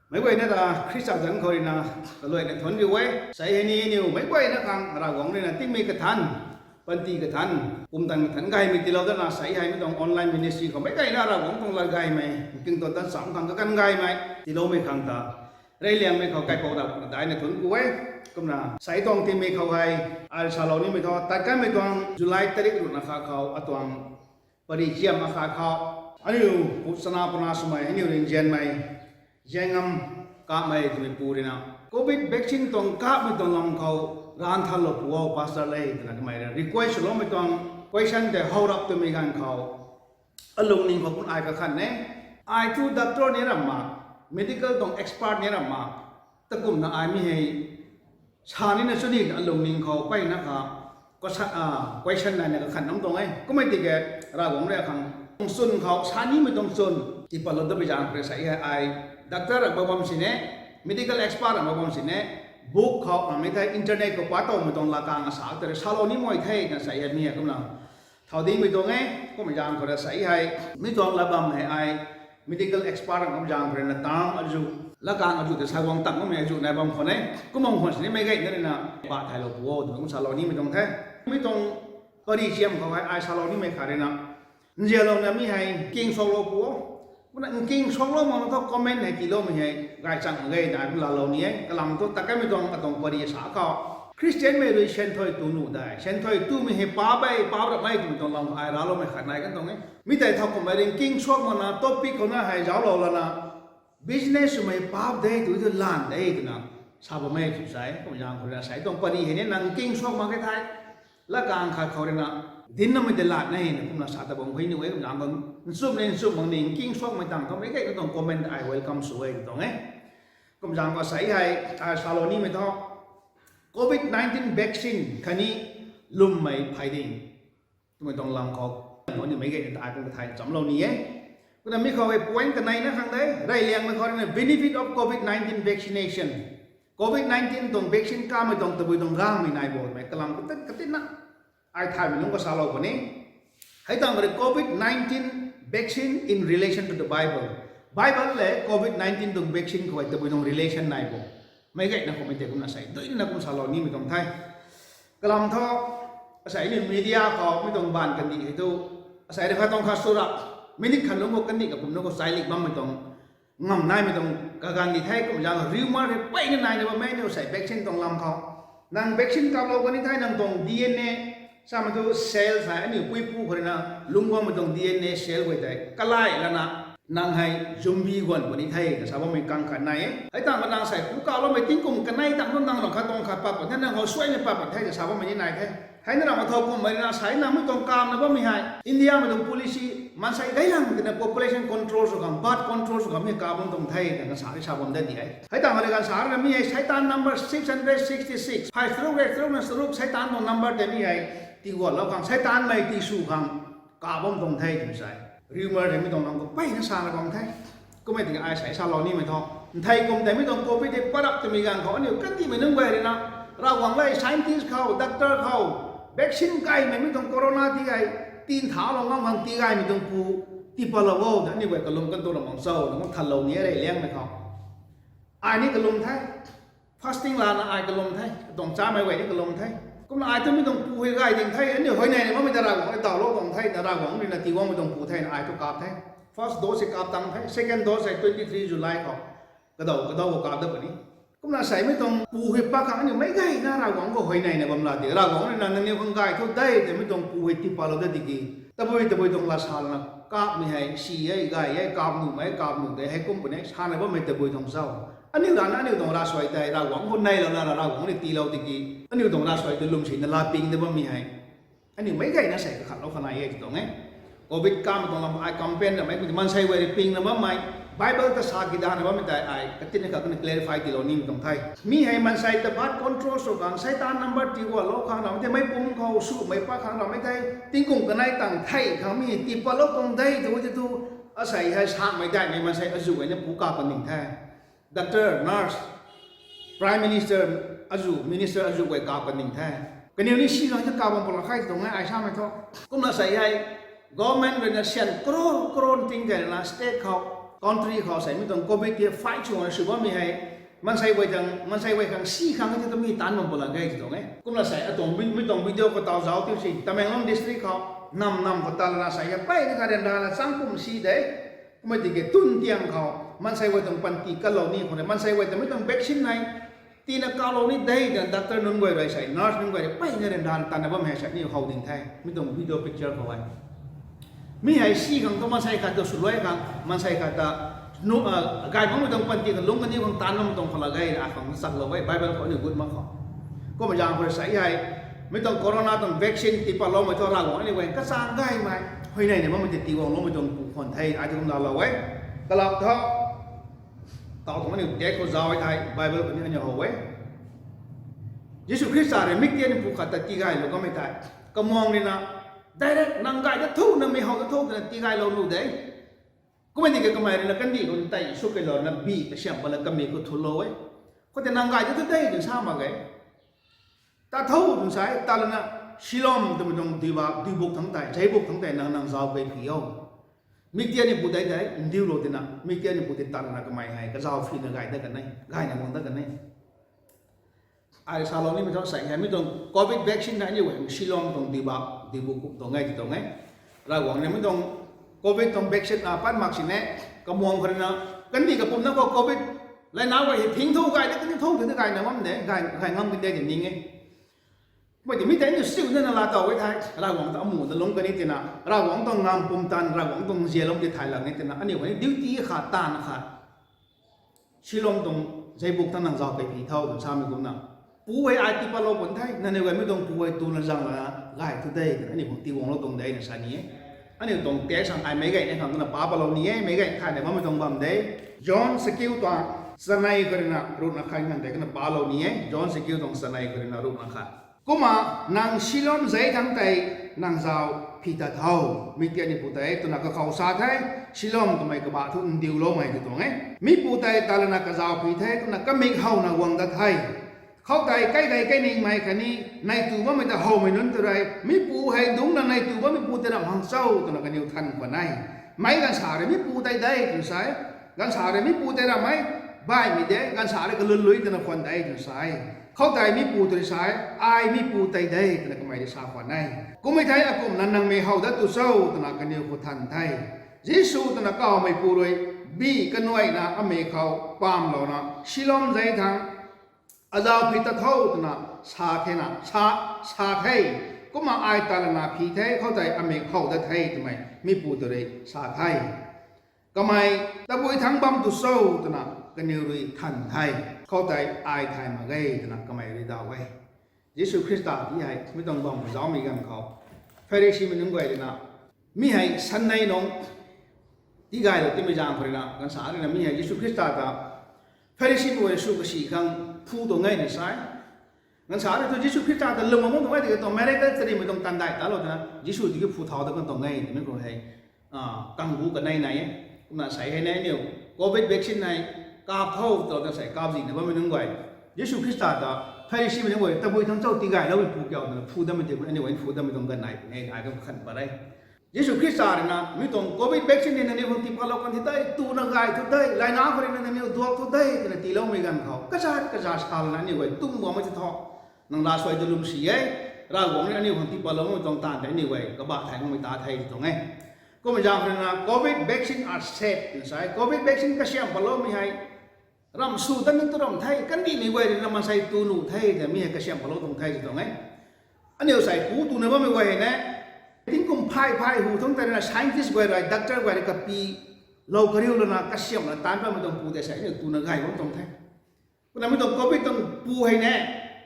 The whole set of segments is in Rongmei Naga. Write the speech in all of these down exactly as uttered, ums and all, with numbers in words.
Meic guayna ta Khrista zanc khou rui na kaluaina thuanc riu e. Sei hei ni aniu meic guayna khang Ravguangc rui na tingmei kathanc, panty kathanc, pumtan kathanc gaymei tiilou dana sei hei mi tuang online ministry khou meic guayna Ravguangc tuang lat gaymei, nking tuang tan cham khang kakan gaymei tiiloumei khang ta reyliangmei khou kaipouc Ravguangc ta daina thuanc ku e. Kumna sei tuang tingmei khou hei ai salou nimei thu tat kanmei tuang July tarik ruhna kha khou atuang pari chiam akhat khou aniu pu chana puna swmei aniu ringzianmei Zangam Kamei twmei pu rui na covid vaccine tuang kapmei tuang lam khou ranv thanlou pu o pastor le twna kamei rui request swloumei tuang question tei how rap twmei ganv khou alungning khou pun ai kakhan e. Ai thu doctor ni ram mak, medical tuang expert ni ram mak, takumna ai mi hei sa nina chuni alungning khou peyna kha question naina kakhan nam tuang e. Kummei tiki Ravguangc rui akhang tuang chwn khou sa nimei tuang chwn tipatlou da bi zaeng khou rui sei hei ai doctor ram bam sini, medical expert ram bam sini, book khou rammei the, internet khou pat towmei tuang lakang asa tei rui salou nimei the twna sei hei mi hei kumna thau dingmei tuang e. Kummei zaeng khou rui sei hei mi tuang lat bam hei ai medical expert ram bam zaeng khou rui na tam azu, lakang azu tei sa guang tak makmei azu nai bam khwan e. Kum bam khwan sini meic guayna rui na pat thaylou pu o twna kum salou nimei tuang the. Mi tuang pari chiam khou hei ai salou nimei khat rui na nzianlouna mi hei nking suaklou pu o. Kumna nking suaklou mak thu comment hei tiiloumei hei gaychang mak ge na ai kum laalou ni e. Kalam thu tat kanmei tuang atuang pari sa khou Khristianmei rui sianthuay tu nuh de, sianthuay tumei hei paap e, paap rap e twmei tuang lam ai racloumei khat nai kan tuang e. Mi tei thau kummei rui nking suak makna topic khou na hei zauclou lana business swmei paap de tw thu lan de twna sa bammei sw sa e. Kummei zaeng khou rui sei tuang pari hei ni nang nking suak mak ke thei lakang khat khou rui na dincnamei tei lat na hei na kumna sa ta bam khui ni e. Kummei zaeng khou nchumh ni nchumh mak ni nking suakmei tang khou meic guayna tuang comment ai welcome sw e tuang e. Kum zaeng khou sei hei ai salou nimei thu covid nineteen vaccine khatni lwmmei phey ding twmei tuang lam khou aniu meic guayna ta ai kum kathay chamlou ni e. Kumna mi khou hei point kaneina khang de reyliangmei khou rui na benefit of covid nineteen vaccination, covid nineteen tuang vaccine kamei tuang tabui tuang gangmei nai bo twmei kalam katin katinna ai thaymei nunc khou salou puni. Hei tangv rui covid nineteen vaccine in relation to the Bible, Bible le covid nineteen tuang vaccine khou hei tabui tuang relation nai bo, meic guayna khoumei tei kumna sei duina kum salou nimei tuang the. Kalam thu asei ni media khou mi tuang baanv kandih hei thu asei rui khat tuang khat sw rap, minute khat lungc khou kandih kapumc nunc khou chailik bammei tuang ngam naimei tuang kaganv di the. Kum zaeng rumour hei peyna naina bammei aniu sei vaccine tuang lam khou nang vaccine kaplou kani the, nang tuang D N A samei thu cell hei aniu puipu khou rui na lungc guangmei tuang D N A cell guay tei kalai lana nang hei zombie guan puni the twna sa bammei kang khat nai e. Hei tangv khou nang sei pu kaploumei tingkum kanei tangv thu nang ram khat tuang khat pat pat the, nang khou suaimei pat pat the twna sa bammei ni nai the. Hei na ram athau kummei rui na sei nang mi tuang kamna bammei hei Indiamei tuang policy maansei gaylang tina population control sw khang, birth control sw khang mi kap bam tuang the twna sa ri sa bam dat di e. Hei tangv khou rui ganv sa rui na mi hei Seitaan number six hundred sixty six, phey charuk rey charuk na charuk Seitaan tuang number tei mi hei tiguanlou khang, Seitaanmei tisw khang kap bam tuang the twna sa e. Rumour hei mi tuang lam khou peyna sana bam the. Kummei tiki ai sei salou nimei thu nthei kum tei mi tuang covid hei parap twmei ganv khou aniu kandihmei nunc guay rui na Ravguangc le scientist khou, doctor khou, vaccine gaymei mi tuang corona ti gay, tin thalou ngam khang ti gaymei tuang pu tipatlou o twna aniu guay kalum kan tu ram mang cho na kum thanlou ni e reyliangmei khou. Ai ni kalum the. Fasting lana ai kalum the, katuang chamei guay ni kalum the. Kumna ai tu mi tuang pu hei gay ding the, aniu huayneyna bammei ta Ravguangc rui dawlou tuang the, na Ravguangc rui na tiguangmei tuang pu the na ai tu kap the. First dose hei kap tang the, second dose hei twenty three July khou kadaw kadaw khou kap dat puni. Kumna sei mi tuang pu hei pat khang aniu meic guayna Ravguangc khou huayneyna bam la di, Ravguangc rui na nangniw khang gay thu de twmei tuang pu hei tipatlou dat tiki tabui tabui tuang lat sa lana kapmei hei si e, gay e, kap nuh mei, kap nuh de hei kum puni sana bammei tabui tuang cho. Aniu rana aniu tuang ravsuai tei Ravguangc khou neilouna ra Ravguangc rui tiilou tiki aniu tuang ravsuai tei lwmsina laa ping de bammei hei aniu meic guayna sei kakhatlou kha nai e tw tuang e. Covid kamei tuang lam ai campaign ramei kum maansei guay rui pingna bammei, Bible ta sa kidana bammei tei ai katinna kha kana clarify tiilou nimei tuang the. Mi hei maansei ta birth control sw khang, Seitaan number tiguanlou khang ramei tei, meic pumc khou swmei pat khang ramei tei, tingkum kanei tang thei khang mi tipatlou tuang de tw ti thu, asei hei sakmei daihmei maansei azu guayna pu kap kan ding the. Doctor, nurse, Prime Minister azu, minister azu guay kap kan ding the. Kaniw ni si khang ta kap bam pwlou khe tuang e ai samei thu. Kumna sei hei government rui na syan crore crore ting key rana state khou country khou sei mi tuang covid tei fight sw na sw bammei hei, maansei guay tang, maansei guay khang si khang the twmei taanv bam pw la ge ti tuang e. Kumna sei atuang mi tuang video khou taw zauc tiu si, Tamenglong district khou, nam nam khou ta lana sei hei peyna kha ryanrana chang kum si de. Kummei tiki tun tiang khou maansei guay tuang panty kalou ni khou ne, maansei guay ta mi tuang vaccine hei tina kalou ni de twna doctor nunc guay rui sei, nurse nunc guay rui peyna ryanrana tanna bam hei sei ni how ding the mi tuang video picture khou e. Mi hei si khang thu maansei khat ta swluai khang, maansei khat ta gay makmei tuang panty kha lungc kaniw khang taanv bammei tuang khou la ge, a khang chaklou e, Bible khou aniu gut mak khou. Kumna zaeng khou sei hei, mi tuang corona tuang vaccine tiipatloumei thu Ravguangc aniu guay kachang gaymei, huayney ni bammei tei tiiguangloumei tuang pu khwan the, ai tu kum laalou e. Kalak tho, taw tuang aniu text khou zauc e thei, Bible khou ni aniu how e. Jisu Khrista rui miktiannipu khat ta tigaylou kamei tei, kamuang rui na, direct nang gay ta tho, nang mei how ta tho twna tigaylou nuh de. Kummei tiki kamei rui na kandih khou tei sw keylouna bi kasiamh pat la kamei khou thulou e. Khoutei nang gay ta tho de twna sa mak ge. Ta tho twna sa e, ta lana Siloam twmei tuang duibak, duibuk thangc tei, zeibuk thangc tei nang, nang zauc key phi o. Miktiannipu tei tei ndiulou tina, miktiannipu tei ta lana kamei hei kazauc phina gay dat kan e, gayna guang dat kan e. Ai salou nimei thu sei hei mi tuang covid vaccine na aniu hei Siloam tuang duibak, duibuk kum tuang e ti tuang e. Ravguangc ni mi tuang covid tuang vaccine na pat mak sini, kamuang khou rui na, kandih kapumna khou covid laina guay hei thing thu gay de, kandih thu thing thu gayna ngam de, gay ngam kan de ti ning e. Kummei tei mi tei aniu siuna na laa tow e thei, Ravguangc ta amuhna lungc kan ni tina, Ravguangc tuang ngam pumtan, Ravguangc tuang zialou ti thay lak ni tina, aniu hei duty khat, taanv khat Siloam tuang zeibuk thangc nang zauc key phi tho twna samei kumna, pu hei ai tiipatlou pun the, nangniw guay mi tuang pu hei tuna zang lana gay thu de twna aniu khang tiiguanglou tuang de na sa ni e. Aniu tuang text khang ai meic gayna khang twna pa patlou ni e, meic gay thay na bammei tuang bam de. John sakiu tuang chanei khou rui na ruhna khat nganv tei kumna palou ni e. John sakiu tuang chanei khou rui na ruhna khat. Kumna nang Siloam zei thangc tei nang zauc phi tat tho, miktiannipu tei twna kakhou sa the, Siloam twmei kabah thu ndiuloumei ti tuang e. Mipu tei ta lana kazauc phi the, kumna kamik howna guang dat the. Khoutei kaidei kainingmei khatni neitu bammei ta howmei nunc tei rui, mipu hei dungcna neitu bammeipu tei ramh hang cho twna kaniw than khwan e. Meic ganv sa rui mipu tei de twna sa e, ganv sa rui mipu tei ramh e, baihmei de, ganv sa rui kalun lui twna khwan de twna sa e. Khoutei mipu tei rui sa e, ai mipu tei de twna kamei rui sa khwan e. Kummei thei akumhna nangmei how dat tu cho twna kaniw khou than the. Jisu twna kawmeipu rui bi kanuaina amei khou pamlouna Siloam zei thangc azauc phi tat tho twna sa thena, sa, sa the. Kumna ai ta lana phi the, khoutei amei how dat the twmei mipu tei rui sa the. Kamei tabui thangc bam tu cho twna kaniw rui than the. Khoutei ai thay mak ge twna kamei rui daw e. Jisu Khrista ti hei mi tuang bam zaucmei ganv khou, Pharisimei nunc guay rui na, mi hei Sunday nung tigaylou timei zaeng khou rui na, ganv sa rui na mi hei Jisu Khrista ta Pharisimei guay sw kasi khang phu tuang e na sa e. Ganv sa rui thu Jisu Khrista ta lwm mak tuang e tiki tuang miracle tarimei tuang tandai talou twna Jisu tiki phu thau dat kan tuang e twmei khou hei, kangbu kanei nai e. Kumna sei hei na aniu covid vaccine hei kap tho twna sei kapzina bammei nunc guay, Jisu Khrista ta Pharisimei nunc guay tabui thangc cho tigayloumeipu kiu twna phu dammei tei aniu hei phu dammei tuang ganv nai puni e, ai kum khan pat e. Jisu Khrista rui na mi tuang covid vaccine ni nangniw khang tiipatlou kan thi tei, tuna gay thu tei, laina khou rui na nangniw duak thu tei twna tiiloumei ganv khou kazat kazat sa lana aniu guay tum guangmei ti tho. Nang laa suai tu lwm si e, Ravguangc rui aniu khang tiipatloumei tuang taanv tei aniu guay kabah thay makmei ta the ti tuang e. Kummei zaeng khou rui na covid vaccine are safe twna sa e, covid vaccine kasiamh patloumei hei ramh sw dat ni tu ramh the, kandihmei guay rui na maansei tu nuh the twna mi hei kasiamh patlou tuang the ti tuang e. Aniu sei pu tuna bammei guay hei ne, tingkum phay phay hu thangc tei rui na scientist guay rui, doctor guay rui kapi lou kariu lana kasiamh lana taanc patmei tuang pu tei sei aniu tuna gay bam tuang the. Kumna mi tuang covid tuang pu hei ne,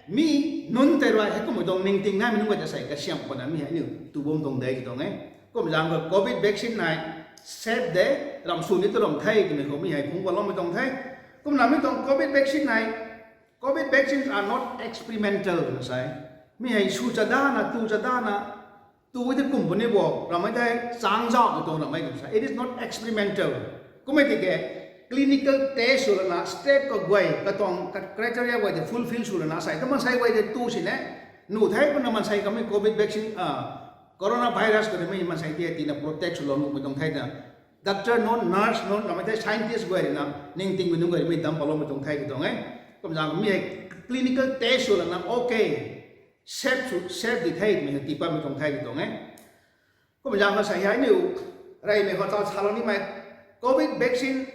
mi nunc tei rui hei kummei tuang ningting naimei nunc guay ta sei kasiamh patna mi hei aniu tu bam tuang de ti tuang e. Kummei zaeng khou covid vaccine hei safe de, ramh sw ni tu ramh the twmei khou mi hei phungc patloumei tuang the. Kumna mi tuang covid vaccine hei, covid vaccines are not experimental twna sa e. Mi hei sw chadana, tu chadana, tu e tei kum puni bo, ramhmei tei changc zauhmei tuang ramhmei twna sa e. It is not experimental. Kummei tiki clinical test sw lana step kaguay, katuang criteria guay tei fulfill sw lana sei ta maansei guay tei tu sini, nuh the kumna maansei kamei covid vaccine, coronavirus khou rui mi maansei tei tina protect swlou nuhmei tuang the twna Doctor nunc, nurse nunc, ramei the scientist guay rui na ningtingmei nunc guay rui mi dam paloumei tuang the ti tuang e. Kumzaeng mi hei clinical test sw lana okay, safe sw, safe di the twmei hei tii patmei tuang the ti tuang e. Kumzaeng khou sa hei aniu reymei khou tau salou nimei, covid vaccine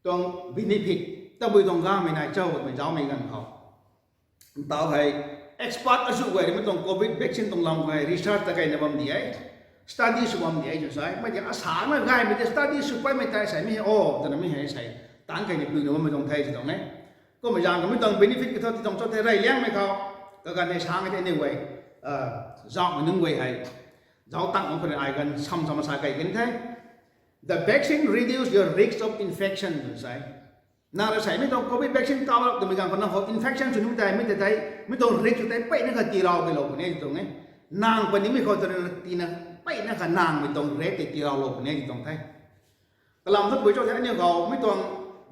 tuang benefit tabui tuang ganvmei nai cho twmei zaucmei ganv khou, ntau hei expert azuh guay rui mi tuang covid vaccine tuang lam khou hei research ta keyna bam di e, study sw bam di e twna sa e. Mei ti asangna gaymei tei study sw patmei tei sei mi hei o twna mi hei sei taanc keyna piuna bammei tuang the ti tuang e. Kumzaeng khou mi tuang benefit kathu ti tuang cho the reyliangmei khou, kaganv hei sang e the aniu guay zauhmei nunc guay hei zauc tang mak khou ni ai ganv sam sam sa key kan the. The vaccine reduce your risk of infection twna sa e. Nang rui sei mi tuang covid vaccine kap lak twmei ganv khou nang khou infection sw nimei tei mi tei tei mi tuang risk tei peyna kha tiirau keylou puni ti tuang e. Nang puni mei khou tw rui na tina peyna kha nangmei tuang risk tei tiiraulou puni ti tuang the. Kalam thu bui cho the aniu khou mi tuang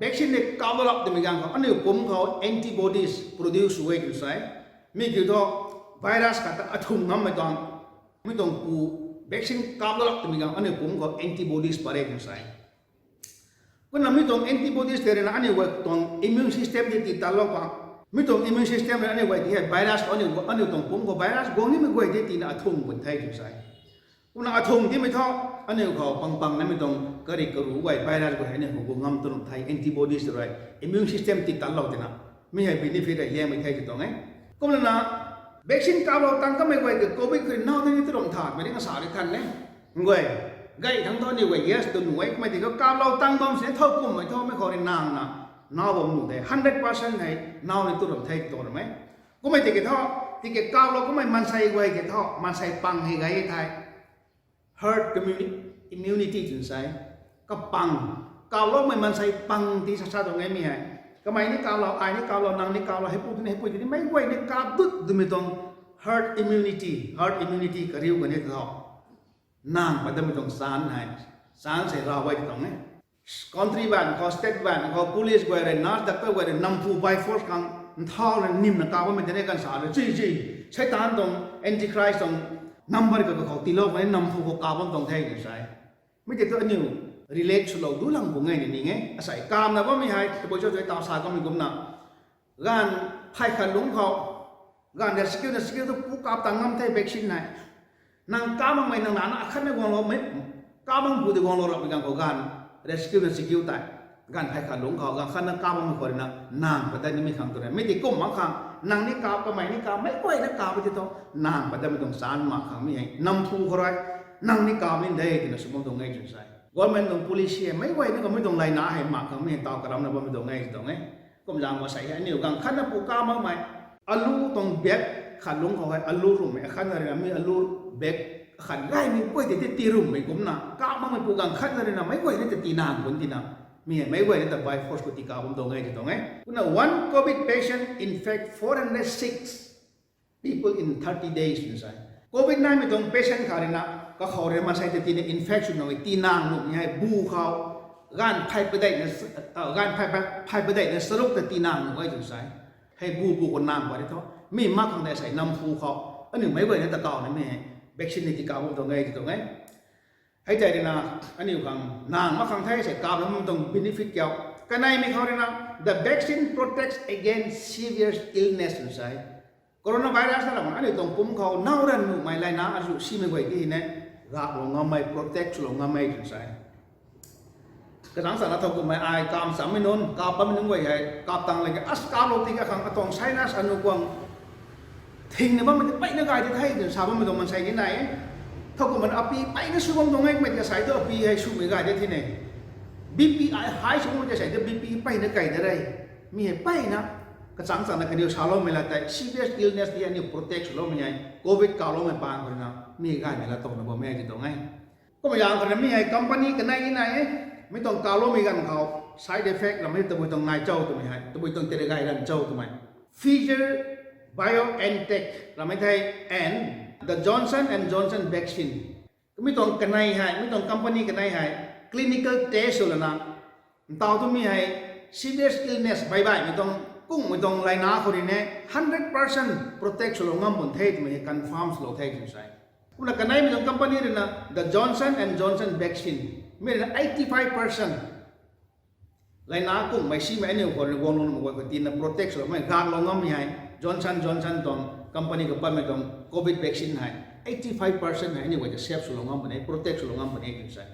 vaccine ni kap lak twmei ganv khou aniu pumc khou antibodies produce sw e twna sa e. Mi kiu thu virus khat ta athung ngammei tuang, mi tuang pu vaccine kap lak twmei ganv aniu pumc khou antibodies pat e twna sa e. Kumna mi tuang antibodies tei rui na aniu guay tuang immune system tei tii tanlou khang, mi tuang immune system rui aniu guay ti hei virus aniu, aniu tuang pumc khou virus guang nimei guay tei tina athung pun the twna sa e. Kumna athung timei thu aniu khou pang pang namei tuang karik karu guay virus guay hei aniu khou guang ngam tu ram the antibodies rui immune system tii tanlou tina, mi hei benefit reyliangmei the ti tuang e. Kumna na vaccine kaplou tang kamei guay ka covid khou rui nau tei ni tu ram thamei ri kasa ri than e. Guay, gay thangc thu aniu guay yes tu nuh e, kummei ti khou kaplou tang bam sini thow kummei thu mei khou rui nang na nau bam nuh de, hundred percent hei nau ni tu ram the ti tuang ram e. Kummei tiki thu, tiki kaplou kummei maansei guay ki thu maansei pang hei gay the. Herd immunity twna sa e. Kapang, kaploumei maansei pang ti sa sa tuang e mi hei. Kamei ni kaplou, ai ni kaplou, nang ni kaplou, heipui tini, heipui tini, meic guay ni kap dut twmei tuang herd immunity, herd immunity kariu kani thu nang pat damei tuang chance hei, chance hei raw e ti tuang e. Country baihmei khou, state baihmei khou police guay rui, nurse, doctor guay rui namphu by force khang nthau rui nimna kap bammei tei ni kan sa rui chi chi, Seitaan tuang, antichrist tuang number ka kakhou tiilou kani namphu khou kap bam tuang the twna sa e. Mi tei thu aniu relate swlou du lang pu nge ni ning e. Asei kamna bammei hei tabui cho tei taw sa kamei kumna, ganv phay khat lungc khou, ganv rescue na rescue tu pu kap tang ngam the vaccine hei. Nang kap makmei nang nana akhatna guangloumei, kap mak pu tei guanglou rapmei ganv khou ganv rescue na rescue tei, ganv phay khat lungc khou ganv khatna kap makmei khou rui na nang pat dat nimei khang tu e. Mi tei kum mak khang nang ni kap, kamei ni kap, meic guayna kap e ti thu nang pat datmei tuang chance mak khang mi hei namphu khou rui nang ni kap ni de twna sw bam tuang e twna sa e. Government tuang policy hei meic guayna kamei tuang layna hei mak khang mi hei taw karamna bammei tuang e ti tuang e. Kumzaeng khou sa hei aniu ganv khatna pu kap makmei, alu tuang bag khat lungc khou hei alu rumhmei akhatna rui na mi alu bag khat gaymei guay tei ti tii rumhmei kumna kap makmei pu ganv khatna rui na meic guayna ta tii nang kun tina, mi hei meic guayna ta by force khou tii kap bam tuang e ti tuang e. Kumna one covid patient infect four hundred six people in thirty days twna sa e. Covid naimei tuang patient khat rui na kakhou rui maansei ta tina infect sw nang e, tii nang nuh ni hei bu khou ganv phay padeihna, ganv phay, phay padeihna charuk ta tii nang nuh e twna sa e. Hei bu pu khou nang pat ri thu mi mak khang tei sei namphu khou aniu meic guayna ta kawna mi hei vaccine ni tii kap bam tuang e ti tuang e. Hei tei rui na aniu khang nang mak khang the sei kap bam tuang benefit kiu. Kaneimei khou rui na, the vaccine protects against severe illness twna sa e. Coronavirus na ram aniu tuang pumc khou nau ran nuhmei layna azuh simei guay ti hei ne, gaklou ngammei, protect swlou ngammei twna sa e. Kachangc chana thow kummei ai kam chammei nunc, kap bammei nunc guay hei kap tang lak ge, as kaplou tiki akhang atuang sinus anu kuang thingna bammei ti peyna gay di the twna sa bammei tuang maansei ni nai e. Thow kummei api peyna sw bam tuang e, kummei ti asei tu api hei swmei gay di the ne. B P high sw bammei ti asei tu B P peyna key de re. Mi hei peyna kachangc chana kaniw saloumei lat tei serious illness ti aniu protect swloumei hei covid kawloumei paan khou rui na mi gaymei lat towna bammei hei ti tuang e. Kumna zaeng khou rui na mi hei company kanei ni nai e. Mi tuang kawloumei ganv khou side effect ramei tabui tuang nai cho twmei hei, tabui tuang tei rui gay ran cho twmei, Pfizer BioNTech ramei thei and the Johnson and Johnson vaccine. Mi tuang kanei hei, mi tuang company kanei hei clinical test sw lana, ntaw tu mi hei serious illness baih baihmei tuang, kungmei tuang layna khou rui ne hundred percent protect swlou ngam bun the twmei hei confirm swlou the twna sa e. Kumna kaneimei tuang company rui na the Johnson and Johnson vaccine. Mi na eighty five percent laina kummei simei aniu khou rui guanglou nuh mak guay khou tina protect swloumei gaklou ngammei hei Johnson Johnson tuang company khou patmei tuang covid vaccine hei eighty five percent hei aniu guay ta save swlou ngam puni, protect swlou ngam puni tw sa.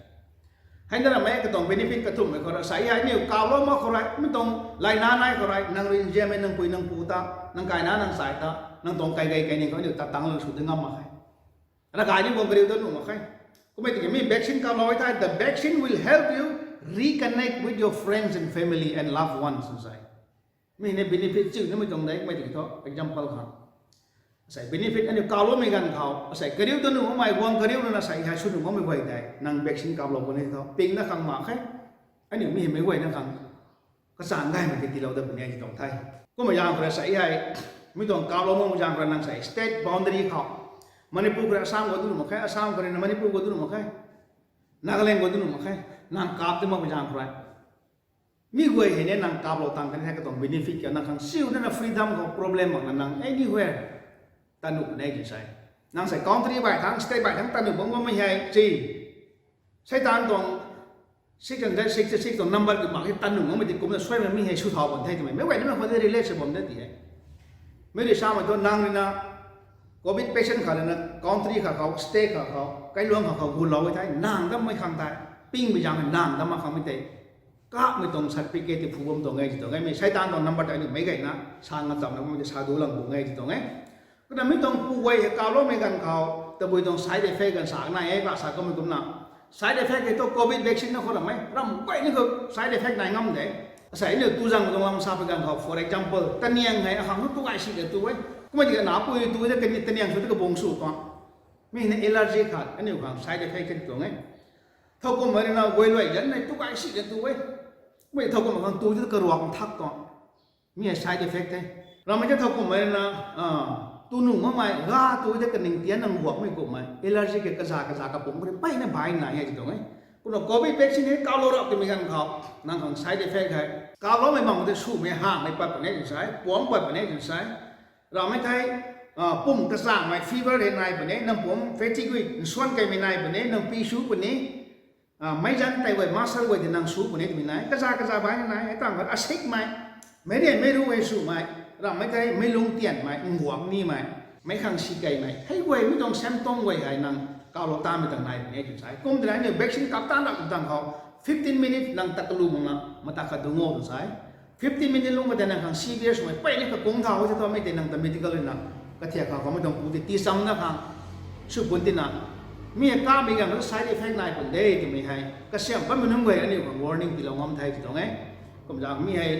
Hei na ramei katuang benefit kathumhmei khou rui sa hei aniu kaulou mak khou rui mi tuang laina nai khou rui nang rui nzianmei nang pui nang pu ta, nang kaina nang chai ta, nang tuang kaigei kaini khou aniu ta tangc lana sw di ngam mak khe. Ravkai ni guang kariu dat nuh mak khe. Kummei tiki mi vaccine kaulou e thei the vaccine will help you reconnect with your friends and family and loved ones tw sa. Mi hei benefit chiu nimei tuang de kummei tiki thu example khang. Asei benefit aniu kauloumei ganv khou asei kariu dat nuh makmei guang kariu nana asei hei sw nuh makmei guay tei nang vaccine kaulou puni thu pingna khang mak khe. Aniu mi hei meic guayna khang kachang gaymei tei tiilou dat puni e ti tuang the. Kummei zaeng khou rui sa hei mi tuang kaulou makmei zaeng khou rui nang sei state boundary khou Manipur khou rui Assam khou dat nuh mak khe, Assam khou rui na Manipur khou dat nuh mak khe, Nagaland khou dat nuh mak khe, nang kap di makmei zaeng khou rui mi guay hei ni nang kaplou tang kan hei katuang benefit kiu nang khang siu nana freedom khou problem makna nang anywhere tat nuh puni e tw sa. Nang sei country bai thangc state bai thangc tat nuh bam bammei hei si. Seitaan tuang six hundred sixty six tuang number kiu mak hei tat nuh makmei tei kumna suaimei mi hei sw thau bam the twmei meic guay nimei khou tei relate sw bam de ti e. Mi rui samei thu nang rui na covid patient khat rui na country khat khou, state khat khou, kailuang khat khou gulou e thei nang dammei khang tei pingmei zaeng nang dam mak khangmei tei kapmei tuang certificate tei phu bam tuang e ti tuang e. Mi seitaan tuang number tei aniu meic guayna sa ngacham na bammei tei sa du lang bung e ti tuang e. Kumna mi tuang pu guay hei kauloumei ganv khou tabui tuang side effect ganv sa nai e, ba sa kummei kumna side effect hei thu covid vaccine na khou ramei ram guay ni khou side effect nai ngam de. Asei aniu tu zang tuang lam sa pui ganv khou for example taniang hei akhang thu tu gay si de tu e. Kummei tiki napui tu de kani taniang sw tu kabung sw tuang. Mi hei na allergy khat aniu khang side effect khat tuang e. Thow kumhmei rui na guay luai zanc hei tu gay si de tu e. Kummei thow kumhmei khang tu de karuak nthak tuang. Mi hei side effect the. Ramei the thow kumhmei rui na tu nuh makmei ga tu de kaning tian nang guakmei kummei allergy ke kaza kaza kapumc khou rui mpeyna bai nai e ti tuang e. Kumna covid vaccine hei kaulou rap twmei ganv khou nang khang side effect hei kauloumei bam tei swmei hamhmei pat puni e tw sa, puangc pat puni e tw sa. Ramei thei pum kachangmei fever hei nai puni, nang pum fatigue nsuan keymei nai puni, nang pi su puni, meic zanc tei guay muscle guay tei nang su puni twmei nai, kaza kaza bai nai, hei tang khat asikmei, meic rian meic ru hei swmei, ramei thei meic lungc tianmei, nguak nimei, meic khang si keymei hei guay mi tuang symptom guay hei nang kaulou tamei tang nai puni e tw sa. Kum twna aniu vaccine kap tan rap tang khou fifteen minutes nang tat kalu makna mata khat dungc o tw sa. Fifteen minutes lungc khou tei nang khang severe swmei mpeyna kakung thau e the thu mei tei nang ta medical rui na kathiak khang khoumei tuang pu tei tii chamna khang sw pun tina mi hei kapmei ganv khou side effect nai pun de twmei hei kasiamh bammei nunc guay aniu khang warning tiilou ngam the ti tuang e. Kumzaeng mi hei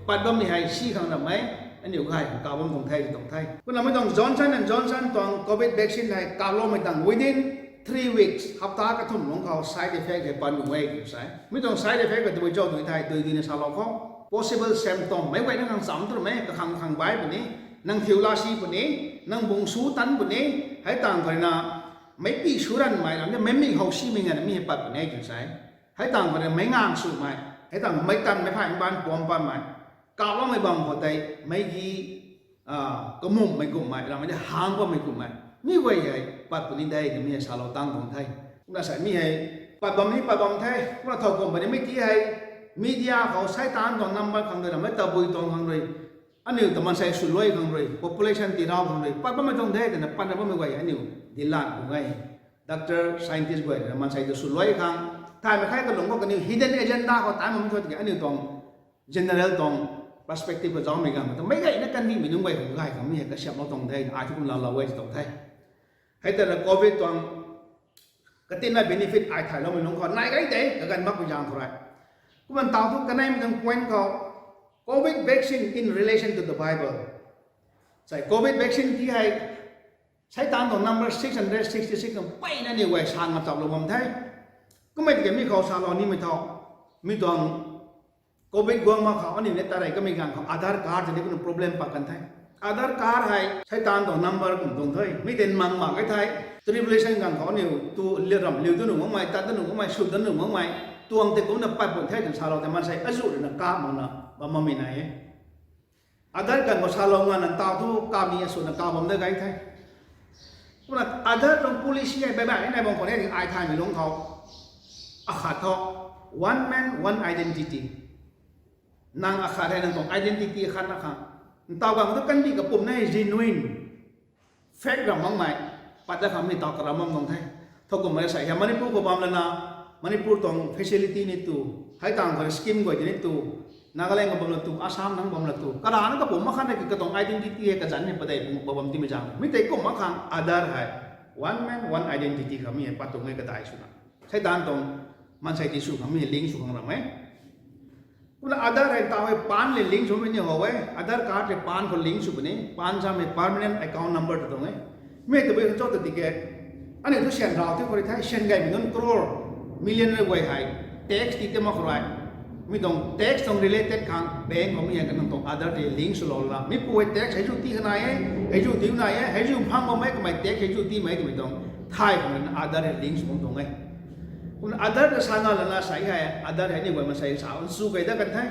pat bammei hei si khang ramei aniu gay khang kap bam tuang the ti tuang the. Kumna mei tuang Johnson and Johnson tuang covid vaccine hei kaploumei tang within three weeks, hapta kathumh lungc khou side effect hei pat nuh e tw sa. Mi tuang side effect hei tabui cho tw thei dui duina salou khou possible symptom meic guayna khang cham twmei kakhang khang bai puni, nang thiu laa si puni, nang bung su tan puni, hei tang khou rui na meic pi su ranmei ram de meic mi how simei nganvna mi hei pat puni e tw sa. Hei tang khou rui na meic ngang swmei, hei tang meic tan meic phay mbaanv puam patmei, kaploumei bam khou tei meic gi kamumhmei kumhmei ramei de hang bammei kumhmei mi guay hei pat puni de twmei hei salou tang tuang the. Kumna sa mi hei pat bam ni pat bam the. Kumna thow kumhmei ni mei ti hei media khou seitaan tuang number khang rui ramei tabui tuang khang rui aniu ta maansei swluai khang rui population tii rau khang rui pat bammei tuang de twna patna bammei guay aniu dilan bung e. Doctor, scientist guay rui na maansei ta swluai khang thaymei khe kalung khou kaniw hidden agenda khou taimei thu tiki aniu tuang general tuang perspective khou zaumei ganv khou tu meic guayna kandihmei nunc guay khang gay khang mi hei kasiamhlou tuang de, ai thu kum laalou e ti tuang the. Hei tei na covid tuang katinna benefit ai thayloumei nunc khou nai gay de kaganv makpui zaeng khou rui. Kumna ntaw thu kaneimei tuang point khou covid vaccine in relation to the Bible. Sei covid vaccine ti hei seitaan tuang number six hundred sixty six tuang mpeyna aniu guay sa ngacham lou bam the. Kummei tiki mi khou salou nimei thu mi tuang covid guang mak khou aniu ni tarey kamei ganv khou Aadhaar card tei ni kumna problem pat kan the. Aadhaar card hei seitaan tuang number kum tuang the. Mi tei mang mak e thei tribulation ganv khou aniu tu ram liu dat nuh makmei, tat dat nuh makmei, sw dat nuh makmei tuang tei kumna pat bun the twna salou tei maansei azuh rui na kap makna bam makmei nai e. Aadhaar ganv khou salou nganvna ntaw thu kap ni aswna kap bam dat gay the. Kumna Aadhaar tuang policy hei baihbaih ni nai bam khou ni ai thaymei lungc khou Akhat thu, one man, one identity. Nang akhat hei nang tuang identity akhat na khang. Ntaw gang tu kandih kapumna hei genuine, fake ram makmei, pat dat khang mi taw karam bam tuang the. Thow kummei sa hei Manipur khou bam lana, Manipur tuang facility ni tu, hei tang khou scheme guay ti ni tu, Nagaland khou bam la tu, Assam nang bam la tu, karana kapum mak khang na ki katuang identity hei kazanc hei padeih pung pa bam timei zaeng. Mi tei kum mak khang Aadhaar hei, one man, one identity khou mi hei pat tuang e kadai swna. Seitaan tuang maansei ti sw khang mi hei link sw khang ram e. Kumna Aadhaar hei taw hei PAN le link swmei ni how e. Aadhaar card hei PAN khou link sw puni. PAN samei permanent account number ta tuang e. Mi tabui khang cho ta tike, aniu thu syan rau ti khou rui the, syan gaymei nunc crore, million rui guay hei tax ti te mak khou rui, mi tuang tax tuang related khang bank khou mi hei kanang tuang Aadhaar tei link swlou la, mi pu hei tax hei zu ti kanai e, hei zu ti nai e, hei zu phang bammei kamei tax hei zu timei twmei tuang thay khang rui Aadhaar hei link sw bam tuang e. Kumna Aadhaar ta sa na lana sa hei Aadhaar hei aniu guay maansei sa nsu kei dat kan the.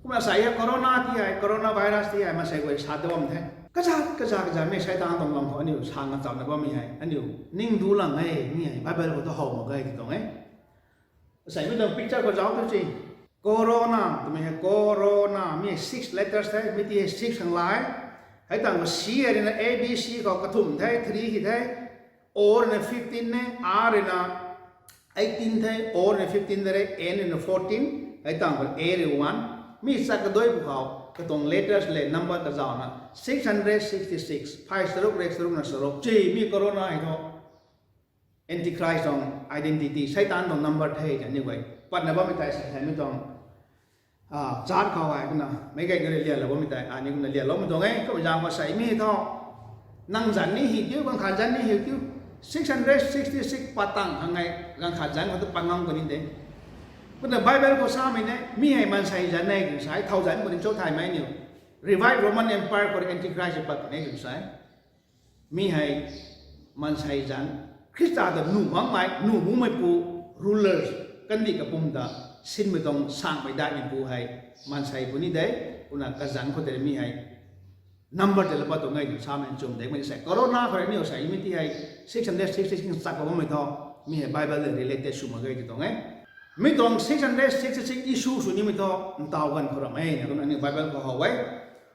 Kumna sa hei corona ti hei, coronavirus ti hei maansei guay sa da bam the. Kaza kaza kazanmei seitaan tuang lam khou aniu sa ngachapna bammei hei aniu ning duc lang e, mi hei Bible khou tu how mak ge ti tuang e. Asei mi tuang picture khou zauc tu si. Corona twmei hei corona, mi hei six letters the, mi ti hei six khang lai. Hei tang khou C hei ruina A B C khou kathumh the, three hei the. O ruina fifteen e, R ruina eighteen the, O ruina fifteen de re, N ruina fourteen, hei tang khou A rui one. Mi chat kadui pwkhou katuang letters le number kazauhna six hundred sixty six, phay charuk rek charuk na charuk. Chi mi corona hei thu Antichrist tuang identity, seitaan tuang number the tei aniu guay patna bammei tei sa hei mi tuang chart khou hei kumna meic gayna rui lialou bammei tei aniu kumna lialoumei tuang e. Kumna zaeng khou sei mi thu, nang zanc ni hi tiu, ganv khat zanc ni hi tiu, six hundred sixty six pat tang khang e, ganv khat zanc khou tu pat ngam kani de. Kumna Bible khou samei ne, mi hei maansei zanc e twna sa e, thow zanc khou ni cho thaymei aniu Revived Roman Empire khou rui Antichrist pat puni e twna sa e. Mi hei maansei zanc, Khrista ta nuh makmei, nuh makmeipu, rulers, kandih kapwm ta sinmei tuang sanghmei daihmeipu hei maansei pu ni de. Kumna kazanc khou tei mi hei number tei la pat tuang e twna samei nchumh de. Mei sei corona khou rui aniu sei mi ti hei six hundred sixty six chak khou bammei thu, mi hei Bible le related sw mak ge ti tuang e. Mi tuang six hundred sixty six issue sw nimei thu ntaw ganv khou ram e na kumna aniu Bible khou how e.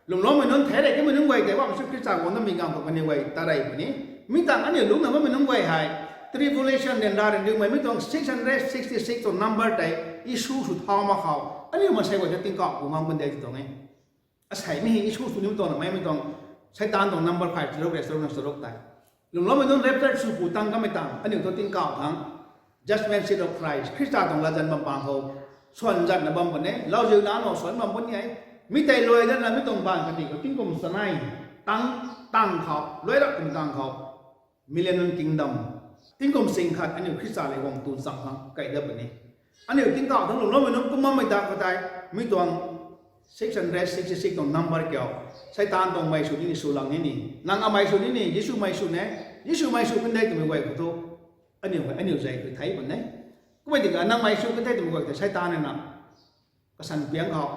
Lwmloumei nunc thei rey kamei nunc guay tei bam Jisu Khrista guang damei ganv khou kaniw guay ta rey puni. Mi tang aniu lungcna bammei nunc guay hei tribulation ryanra ryanriumei mi tuang six hundred sixty six tuang number tei issue sw thau mak khou aniu maansei guay ta tingkauh pu ngam kan de ti tuang e. Asei mi hei issue sw nimei tuang na mei mi tuang seitaan tuang number five charuk rek charuk na charuk tei lwmloumei nunc rapture sw pu tang kamei tang aniu thu tingkauh thangc judgment seat of Christ, Khrista tuang latzan bam pang khou swan zatna bam puni, lauziu na no swan bam puni e. Mi tei luai datna mi tuang baan kandih khou tingkum chanei tang, tang khou, luai rap kum tang khou, Millennium Kingdom, tingkum sing khat aniu Khrista le guang tu chang khang kai dat puni. Aniu tingkauh thangc lwmloumei nunc kum bammei ta khou tei mi tuang six hundred sixty six tuang number kiu, seitaan tuang mei sw nini, sw lang nini, nang amei sw nini, Jisu mei sw ne, Jisu mei sw kan de twmei guay khou thu aniu hei aniu zei khou thei pun e. Kummei dika nang mei sw kan de twmei guay khou tei seitaan na kasan piang khou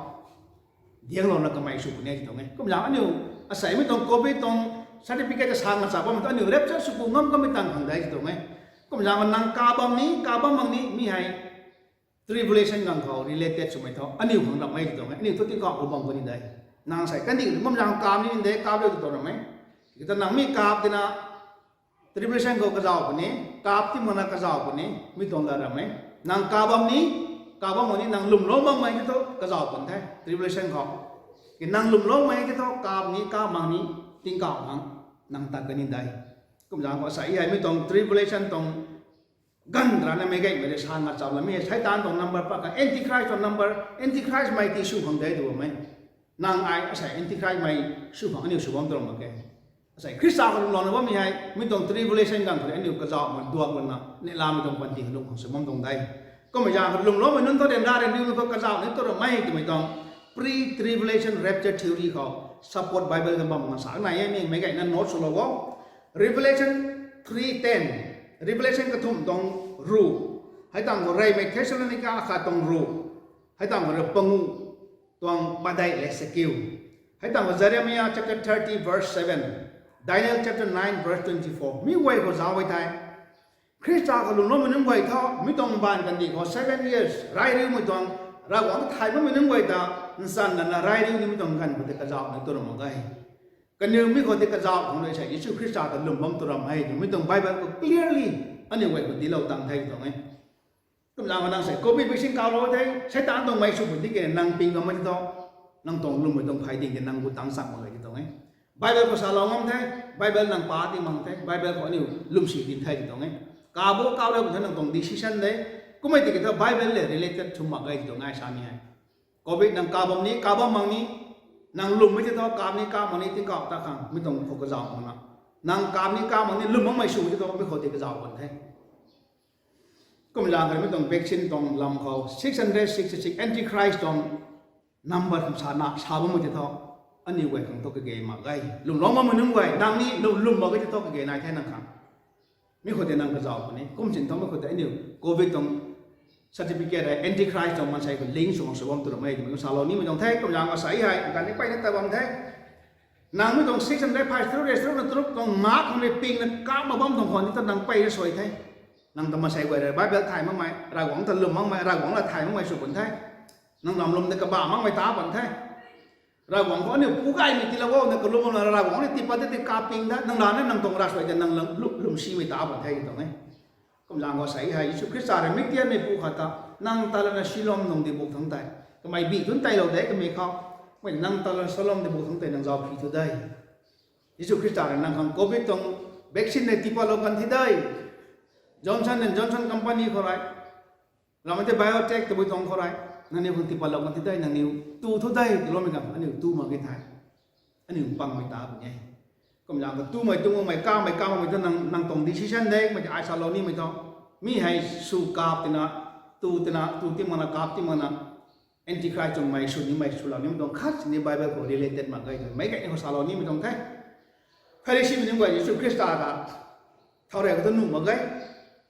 dianglouna kamei sw puni e ti tuang e. Kumzaeng aniu asei mi tuang covid tuang certificate ta sa ngachap bammei thu aniu rapture sw pu ngam kamei tang khang de ti tuang e. Kumzaeng nang kap bam ni, kap bam mak ni, mi hei tribulation ganv khou related swmei thu aniu khang ram e ti tuang e. Aniu thu tingkauh khou bam kani de. Nang sei kandih kumzaeng kap ni de, kap de ti tuang ram e. Kita nang mi kap tina tribulation khou kazauh puni, kap ti makna kazauh puni, mi tuang lat ram e. Nang kap bam ni, kap bam mak ni, nang lwmlou makmei ti thu kazauh pun the tribulation khou. Ki nang lwmloumei ti thu kap ni, kap mak ni, tingkauh khang nang tat kani de. Kumzaeng khou sa hei mi tuang tribulation tuang ganv rana meic gaymei rui sa ngachap la mi hei seitaan tuang number pat kha, Antichrist tuang number, Antichrist mei ti sw khang de tu bammei. Nang ai asei Antichrist mei sw khang aniu sw bam tuang mak khe. Asei Khrista khou lwmlouna bammei hei mi tuang tribulation ganv khou aniu kazauh mak duak lana neihlamei tuang panty khou lung khang sw bam tuang de. Kummei zaeng khou lwmloumei nunc thu ryanra ryanriumei khou kazauh ni tu ramei twmei tuang pre-tribulation rapture theory khou support Bible khou bam nga sa nai e. Mi meic gayna note swlou o. Revelation three ten, Revelation kathumh tuang ruh, hei tang khou reymei Thessalonica akhat tuang ruh, hei tang khou rui panguh tuang padeih le sakiu, hei tang khou Jeremiah chapter thirty verse seven, Daniel chapter nine verse twenty four, mi guay khou zauc e thei Khrista khou lwmloumei nunc guay tho, mi tuang baanv kandih khou seven years rai riumei tuang, Ravguangc ta thay makmei nunc guay ta, nchan lana rai riu nimei tuang ganv khou tei kazauh ni tu ram mak ge. Kaniw mi khou tei kazauh khang rui sa Jisu Khrista ta lwm bam tu ram e twmei tuang Bible khou clearly aniu guay khou tiilou tang the tuang e. Kumzaeng khou nang sei covid vaccine kaulou the, Seitaan tuang mei sw pun di ke nang ping ngam mak ti tho, nang tuang lwmmei tuang phey ding ke nang gu tang chang mak ge ti tuang e. Bible khou salou ngam the, Bible nang pa ti mang the, Bible khou aniu lwmsi tin the ti tuang e. Kabo kaulou khou nang tuang decision de, kummei tiki tho Bible le related thu mak ge ti tuang e sa ni hei. Covid nang ka bam ni, ka bam mak ni, nang lwmmei ti tho, kap ni, kap mak ni, tingkauh ta khang mi tuang khou kazauh mak na. Nang kap ni, kap mak ni, lwm makmei sw ti tho, mi khou tei kazauh bam the. Kumzaeng kha mi tuang vaccine tuang lam khou six hundred sixty six Antichrist tuang number khang sa na sa bammei ti tho, aniu guay khang thu kage mak ge. Lwmlou makmei nunc guay nang ni lwm lwm mak ge ti tho kage nai the nang khang. Mi khou tei nang kazauh puni kum sin tho, mi khou tei aniu covid tuang certificate hei Antichrist tuang maansei khou link sw mak sw bam tu ram e twmei salou nimei tuang the. Kumzaeng khou sa hei ganv ni peyna ta bam the. Nang mi tuang six hundred five through restaurant na trup tuang mak khang rui ping na kap mak bam tuang khwan ni ta nang pey na suai the. Nang ta maansei guay rui Bible thay makmei, Ravguangc ta lwm makmei, Ravguangc la thay makmei sw pun the. Nang ram lwm tei kabah makmei ta pun the. Ravguangc khou aniu pu gaymei tiilou o, na kalum bam la Ravguangc ni tiipat tei ti kap ping da, nang rana nang tuang ravsuai tei nang lwm, lwm, lwmsimei ta bam the ti tuang e. Kumzaeng khou sa hei Jisu Khrista rui miktianmei pu khat ta, nang ta lana Siloam nung di buk thangc tei, kamei bi tun teilou de kamei khou, mei nang ta lana Siloam di buk thangc tei nang zauc phi thu de. Jisu Khrista rui nang khang covid tuang vaccine nei tiipatlou kan thi de. Johnson and Johnson company khou rui, ramei tei biotech tabui tuang khou rui, nangniw khang tiipatlou kan thi de, nangniw tu thu de, tiiloumei ganv aniu tu mak ge the. Aniu pangmei ta pun e. Kumzaeng khou tumei tumei kamei kamei tu nang, nang tuang decision de, mei tei ai salou nimei tuang. Mi hei sw kap tina, tu tina, tu ti makna kap ti makna, Antichrist tuang mei sw nimei swlou nimei tuang khat sini Bible khou related mak ge twmei meic gay ni khou salou nimei tuang the. Pharisimei nunc guay Jisu Khrista ta thau rey khou tu nuh mak ge.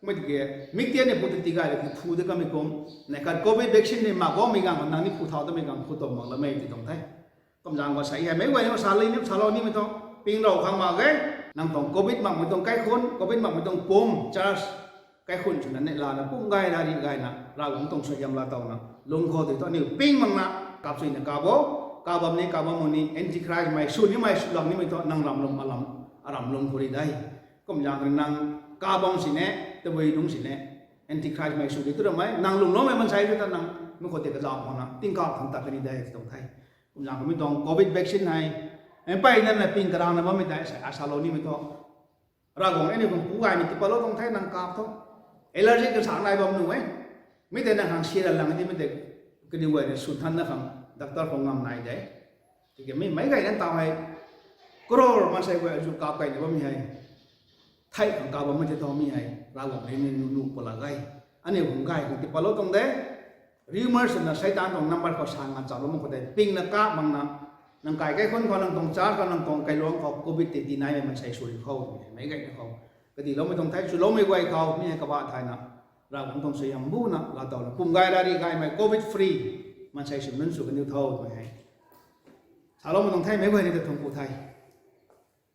Mei tiki miktian ni pu ta tigay rui thu de kamei kum, neih khat covid vaccine ni mak guangmei ganv khou nang ni phu thau tamei ganv phu tuang mak lamei ti tuang the. Kumzaeng khou sa hei meic guay ni khou salou ni, salou nimei tuang, pingrou khang mak ge. Nang tuang covid makmei tuang kaikhunc, covid makmei tuang pum, church, kaikhunc swna neih lana pum gay rari gayna Ravguangc tuang suaihiam laa towna lung khou tei thu aniu ping makna kap suina kap o. Kap bam ni, kap bam mak ni, Antichrist mei sw nimei swlou nimei thu nang ram lwm, aram, aram lwm khou ri de. Kumzaeng khou nang kap bam sini, tabui nungc sini, Antichrist mei sw di tu ramei, nang lwmloumei maansei tu ta nang mi khou tei kazauh khang na tingkauh thangc ta kani de ti tuang the. Kumzaeng khou mi tuang covid vaccine hei, mpeyna na ping karana bammei tei sa, ai salou nimei thu, Ravguangc aniu khang pu gaymei tiipatlou tuang the nang kap thu. Allergy kasak nai bam nuh e. Mi tei nang khang si ra lang di, mi tei kaniw guay rui sw thanna khang doctor khou ngam nai de. Tiki mi meic gay nang taw hei crore maansei guay zu kap kayna bammei hei, thei khang kap bammei tei thu mi hei Ravguangc rui ni nuh, nuh pala ge. Aniu khang gay khang tiipatlou tuang de. Rumors swna Seitaan tuang number khou sa nga chauhlou mak khou tei pingna kap makna, nang kai kaikhunc khou, nang tuang church khou, nang tuang kailuangc khou covid tei tinaimei maansei sw ri khou twmei meic gay ni khou kadiloumei tuang the. Swloumei guay khou mi hei kabah thayna Ravguangc tuang suaihiam buna laa towna pum gay rari gaymei covid free maansei sw nunc sw kaniw tho twmei hei saloumei tuang the, meic guay ni ta thungc ku the.